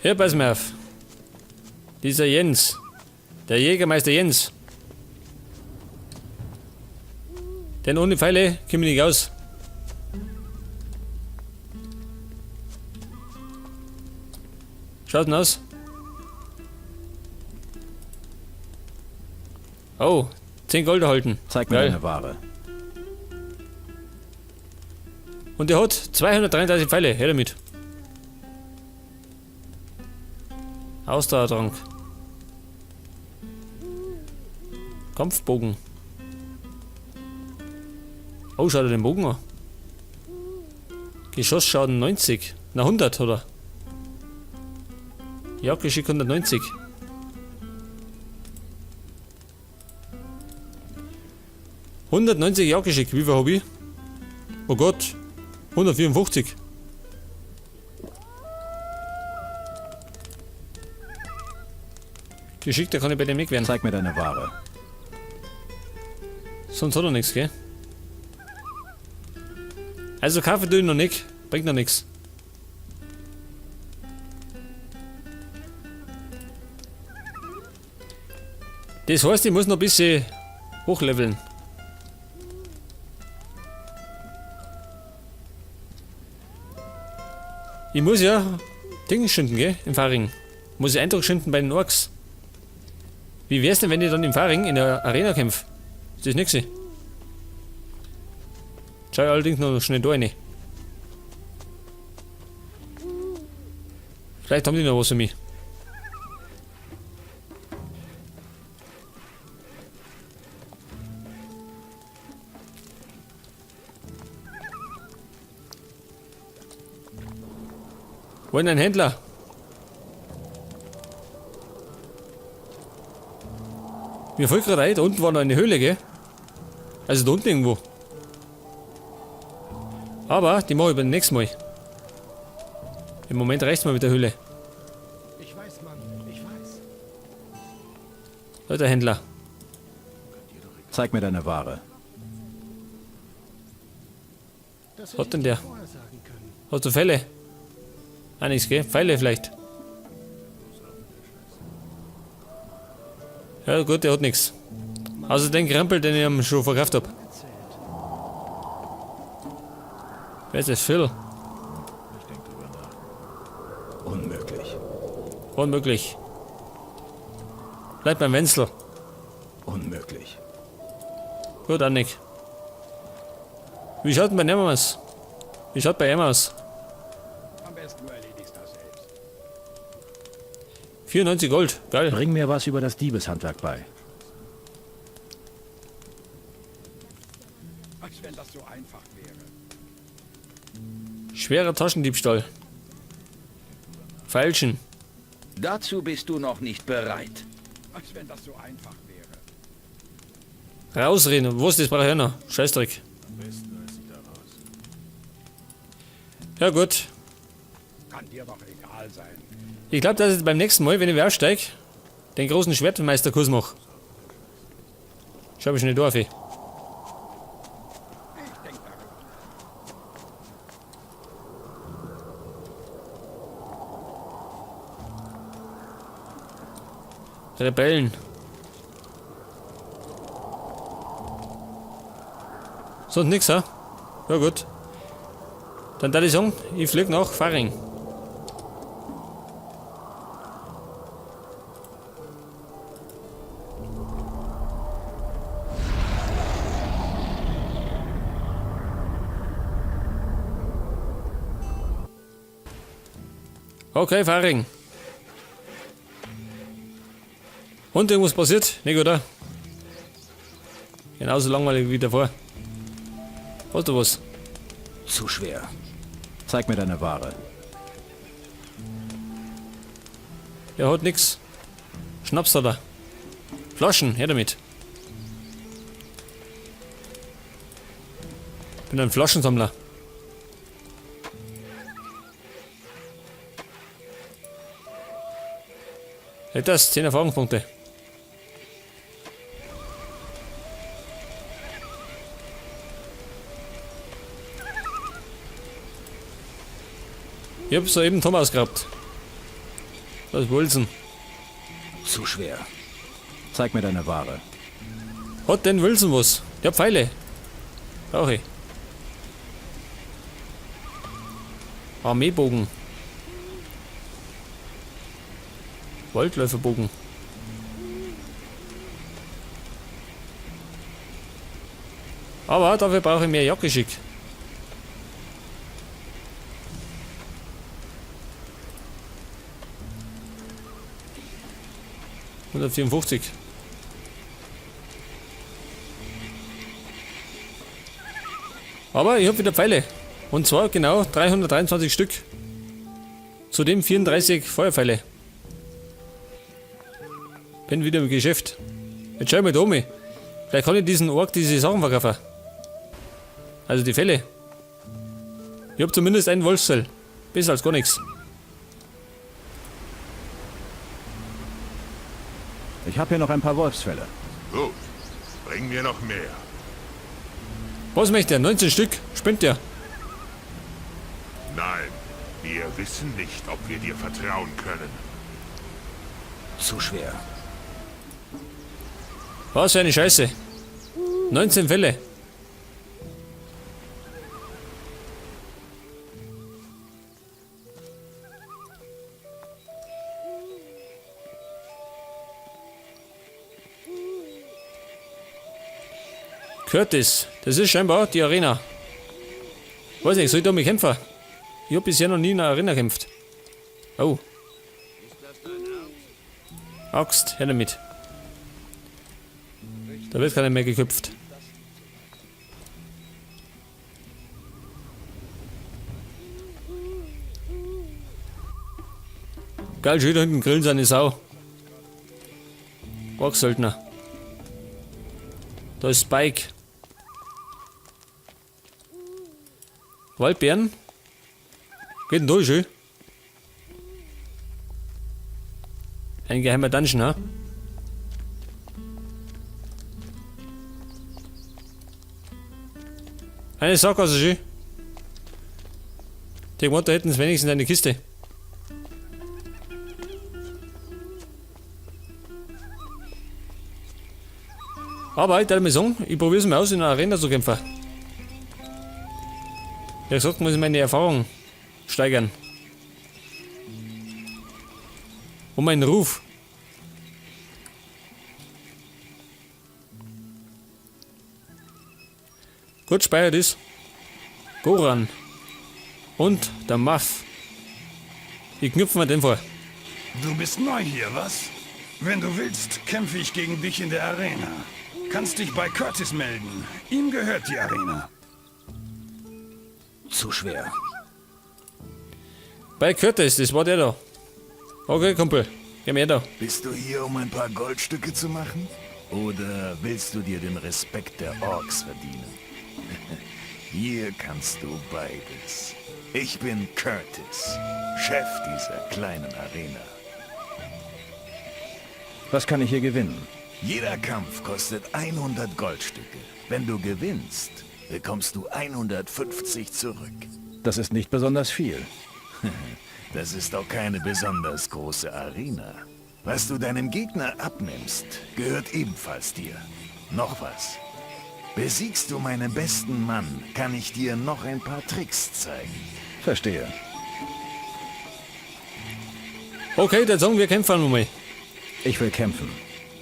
Hier, pass mir auf. Dieser Jens. Der Jägermeister Jens. Denn ohne Pfeile komme ich nicht aus. Schaut denn aus? Oh, 10 Gold erhalten. Zeig mir Geil. deine Ware. Und der hat 233 Pfeile. Her damit. Ausdauertrank. Kampfbogen. Oh, schau dir den Bogen an. Geschossschaden 90. Na 100, oder? Jagdgeschick 190. 190 Jagdgeschick, wie viel hab ich? Oh Gott, 154. Geschickter kann ich bei dem nicht werden. Zeig mir deine Ware. Sonst hat er nichts, gell? Also Kaffee tue ich noch nicht. Bringt noch nichts. Das heißt, ich muss noch ein bisschen hochleveln. Ich muss ja Dinge schinden, gell? Im Fahrring. Muss ich Eindruck schinden bei den Orks. Wie wär's denn, wenn ich dann im Fahrring in der Arena kämpfe? Ist das nix? Schau ich allerdings noch schnell da rein. Vielleicht haben die noch was für mich. Wollen ein Händler? Mir fällt gerade ein, da unten war noch eine Höhle, gell? Also da unten irgendwo. Aber die mache ich beim nächsten Mal. Im Moment reicht's mir mit der Höhle. Ich weiß, Mann, ich weiß. Da ist der Händler. Zeig mir deine Ware. Das Hat hätte denn ich der? dir vorher sagen können. Hast du Fälle? Ah, nichts, gell? Pfeile vielleicht. Ja gut, der hat nichts. Außer den Krempel, den ich ihm schon verkauft hab. Erzählt. Wer ist das? Phil? Unmöglich. Unmöglich. Bleib beim Wenzel. Unmöglich. Gut, Annik. Wie schaut denn bei ihm aus? Wie schaut bei ihm aus? Am besten du erledigst das selbst. 94 Gold. Geil. Bring mir was über das Diebeshandwerk bei. Als wenn das so einfach wäre. Schwerer Taschendiebstahl. Feilschen. Dazu bist du noch nicht bereit. Als wenn das so einfach wäre. Rausreden. Was, das brauche ich auch noch. Scheißdreck. Ja gut. Kann dir doch egal sein. Ich glaube, dass ich beim nächsten Mal, wenn ich wieder aussteige, den großen Schwertmeisterkurs mache. Schau ich nicht auf. Ich denk darüber. Rebellen. Sonst nix, ha? Ja gut. Dann darf ich sagen, ich flieg nach Faring. Okay, Faring. Und irgendwas passiert? Nicht, oder? Genauso langweilig wie davor. Hast du was? Zu schwer. Zeig mir deine Ware. Er hat nix. Schnaps hat er. Flaschen, her damit. Bin ein Flaschensammler. Hey, das, 10 Erfahrungspunkte. Ich hab soeben Thomas gehabt. Das ist Wilson. Zu schwer. Zeig mir deine Ware. Hat denn Wilson was? Der Pfeile. Brauche ich. Armeebogen. Waldläuferbogen. Aber dafür brauche ich mehr Jagdgeschick. 154. Aber ich habe wieder Pfeile. Und zwar genau 323 Stück. Zudem 34 Feuerpfeile. Bin wieder im Geschäft. Jetzt schau ich mal da um. Vielleicht kann ich diesen Ork diese Sachen verkaufen. Also die Felle. Ich hab zumindest einen Wolfsfell. Besser als gar nichts. Ich habe hier noch ein paar Wolfsfelle. Gut. Bring mir noch mehr. Was möchte er? 19 Stück? Spinnt der? Nein, wir wissen nicht, ob wir dir vertrauen können. Zu schwer. Was für eine Scheiße. 19 Fälle. Curtis, das ist scheinbar die Arena. Weiß nicht, soll ich da mal kämpfen? Ich hab bisher noch nie in einer Arena gekämpft. Oh. Axt, her damit. Da wird keiner mehr geköpft. Geil, schön da hinten grillen seine Sau. Orksöldner. Da ist Spike. Waldbeeren. Geht denn durch, schön? Ein geheimer Dungeon, ha? Eine Sackgasse, schön. Die da hätten sie wenigstens eine Kiste. Aber ich darf mal sagen, ich probiere es mal aus, in einer Arena zu kämpfen. Wie gesagt, muss ich meine Erfahrung steigern. Und meinen Ruf. Gut, speichert ist. Goran. Und der Muff. Ich knüpfe mir den vor. Du bist neu hier, was? Wenn du willst, kämpfe ich gegen dich in der Arena. Kannst dich bei Curtis melden. Ihm gehört die Arena. Zu schwer. Bei Curtis, das war der da. Okay, Kumpel. Geh mir da. Bist du hier, um ein paar Goldstücke zu machen? Oder willst du dir den Respekt der Orks verdienen? Hier kannst du beides. Ich bin Curtis, Chef dieser kleinen Arena. Was kann ich hier gewinnen? Jeder Kampf kostet 100 Goldstücke. Wenn du gewinnst, bekommst du 150 zurück. Das ist nicht besonders viel. Das ist auch keine besonders große Arena. Was du deinem Gegner abnimmst, gehört ebenfalls dir. Noch was. Besiegst du meinen besten Mann, kann ich dir noch ein paar Tricks zeigen. Verstehe. Okay, dann sagen wir kämpfen nochmal. Ich will kämpfen.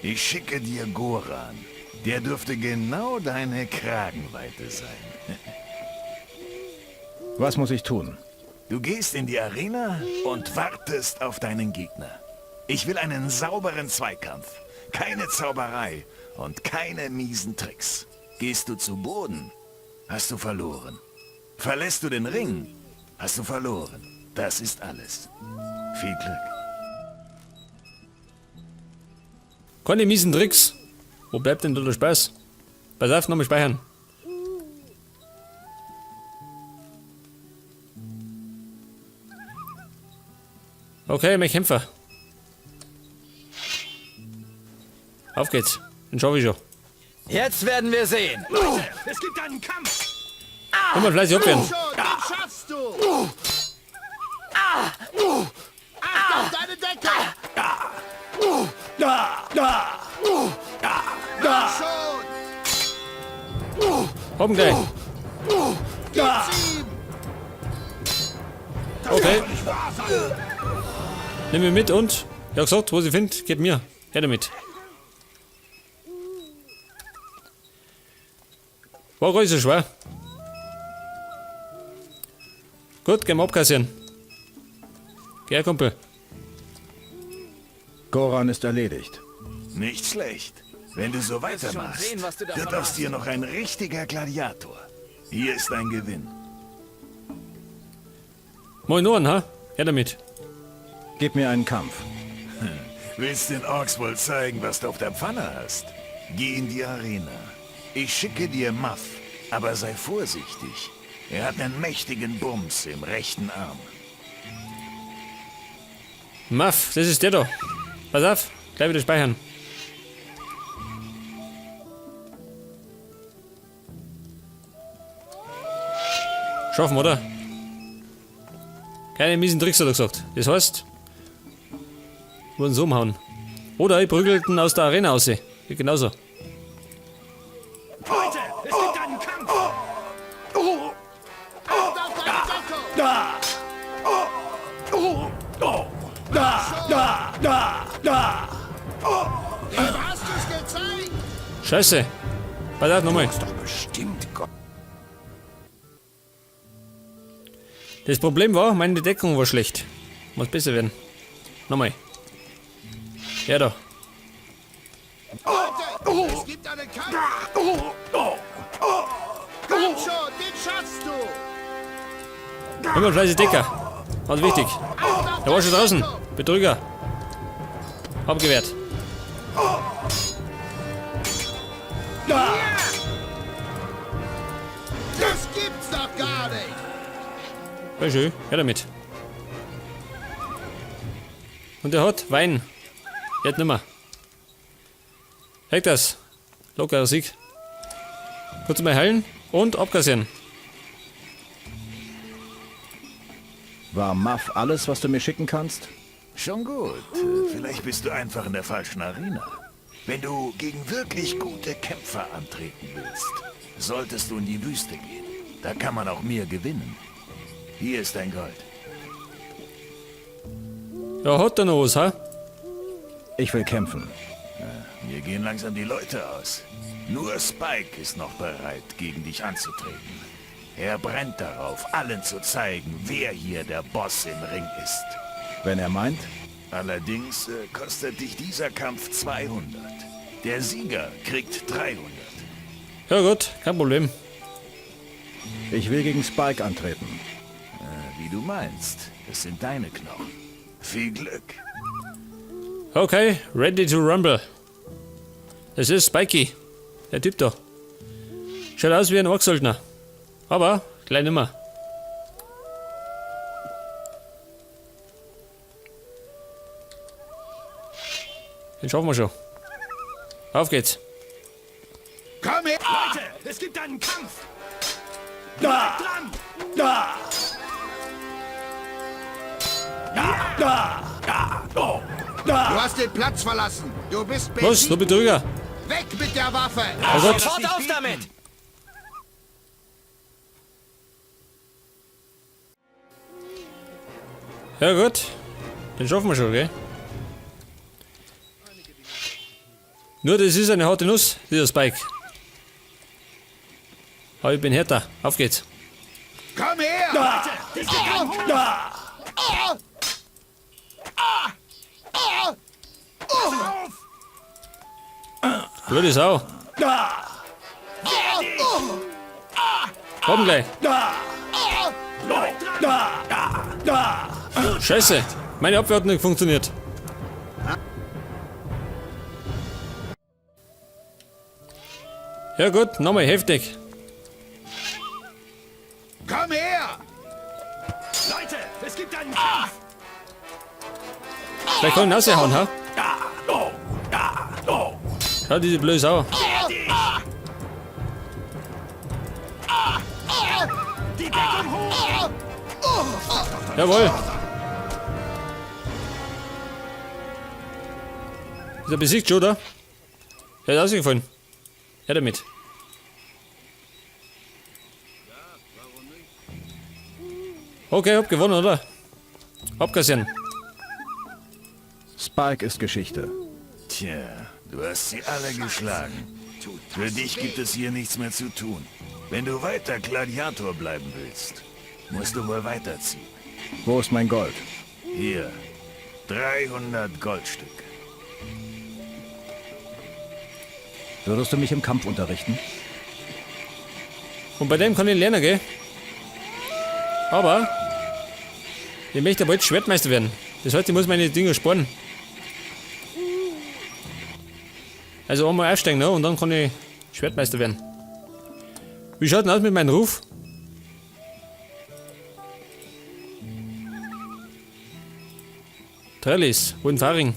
Ich schicke dir Goran. Der dürfte genau deine Kragenweite sein. Was muss ich tun? Du gehst in die Arena und wartest auf deinen Gegner. Ich will einen sauberen Zweikampf. Keine Zauberei und keine miesen Tricks. Gehst du zu Boden, hast du verloren. Verlässt du den Ring, hast du verloren. Das ist alles. Viel Glück. Keine miesen Tricks. Wo bleibt denn da der Spaß? Pass auf, nochmal speichern. Okay, mein Kämpfer. Auf geht's. Den schaffe ich schon. Jetzt werden wir sehen. Es gibt einen Kampf! Komm mal fleißig abwehren. Schon, den schaffst du! Acht auf deine Deckung! Komm schon! Hoppen gleich. Gib's ihm! Okay. Nimm ihn mit und, ja gesagt, wo sie findet, geht mir. Her damit. War gar nicht so schwer. Gut, gehen wir abkassieren. Geh her, Kumpel. Goran ist erledigt. Nicht schlecht. Wenn du so weitermachst, sehen, was du davon wird aus hast. dir noch ein richtiger Gladiator. Hier ist dein Gewinn. Moin Ohren, ha? Her damit. Gib mir einen Kampf. Willst den Orks wohl zeigen, was du auf der Pfanne hast? Geh in die Arena. Ich schicke dir Muff, aber sei vorsichtig. Er hat einen mächtigen Bums im rechten Arm. Muff, das ist der da. Pass auf, gleich wieder speichern. Schaffen, oder? Keine miesen Tricks, hat er gesagt. Das heißt, wurden so umhauen. Oder ich prügelten aus der Arena raus. Geht genauso. Leute, es gibt einen Kampf! Acht auf deine Deckung! Dem hast du's gezeigt! Scheiße. Pass auf, nochmal. Doch bestimmt Gott. Das Problem war, meine Deckung war schlecht. Muss besser werden. Nochmal. Ja da. Leute, es gibt einen Kampf! Komm schon, den schaffst du! Immer fleißig Decker. Ganz wichtig. Der war schon draußen. Betrüger. Abgewehrt. Das gibt's doch gar nicht! Sehr schön. Her damit. Und er hat Wein. Er hat nimmer. Heck das. Lockerer Sieg. Kurz mal heilen und abkassieren. War Muff alles, was du mir schicken kannst? Schon gut. Vielleicht bist du einfach in der falschen Arena. Wenn du gegen wirklich gute Kämpfer antreten willst, solltest du in die Wüste gehen. Da kann man auch mehr gewinnen. Hier ist dein Gold. Ja, hat er noch was, ha? Ich will kämpfen. Mir gehen langsam die Leute aus. Nur Spike ist noch bereit, gegen dich anzutreten. Er brennt darauf, allen zu zeigen, wer hier der Boss im Ring ist. Wenn er meint? Allerdings kostet dich dieser Kampf 200. Der Sieger kriegt 300. Ja gut, kein Problem. Ich will gegen Spike antreten. Wie du meinst. Es sind deine Knochen. Viel Glück. Okay, ready to rumble. Das ist Spikey. Der Typ da. Schaut aus wie ein Orksöldner. Aber gleich nimmer. Den schaffen wir schon. Auf geht's. Komm her! Leute, es gibt einen Kampf! Bleib dran! Du hast den Platz verlassen. Du bist Was? Du besiegt. Betrüger. Weg mit der Waffe! Oh Gott. Sofort auf damit! Ja gut. Den schaffen wir schon, gell? Nur das ist eine harte Nuss, dieser Spike. Aber ich bin härter. Auf geht's. Komm her! Leute, es gibt einen Kampf! Blöde Sau. Komm gleich. Scheiße. Meine Abwehr hat nicht funktioniert. Ja gut, nochmal heftig. Komm her! Leute, es gibt einen Kampf! Vielleicht kann ich ihn raushauen, ha? Schau, diese blöde Sau. Die Deckung hoch! Jawohl. Ist er besiegt schon, oder? Er hat ausgefallen. Her damit. Okay, hab gewonnen, oder? Abkassieren. Spike ist Geschichte. Tja, du hast sie alle geschlagen. Für dich gibt es hier nichts mehr zu tun. Wenn du weiter Gladiator bleiben willst, musst du wohl weiterziehen. Wo ist mein Gold? Hier, 300 Goldstücke. Würdest du mich im Kampf unterrichten? Und bei dem kann ich lernen, gell? Aber ich möchte bald Schwertmeister werden. Das heißt, ich muss meine Dinger sparen. Also einmal aufsteigen, ne? Und dann kann ich Schwertmeister werden. Wie schaut denn aus mit meinem Ruf? Trellis, Hohenfaring,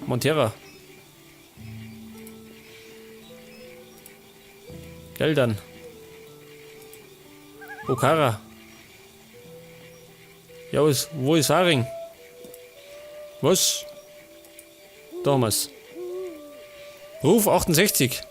Montera. Geldern. Okara. Ja, was, wo ist Haring? Was? Damals. Ruf 68.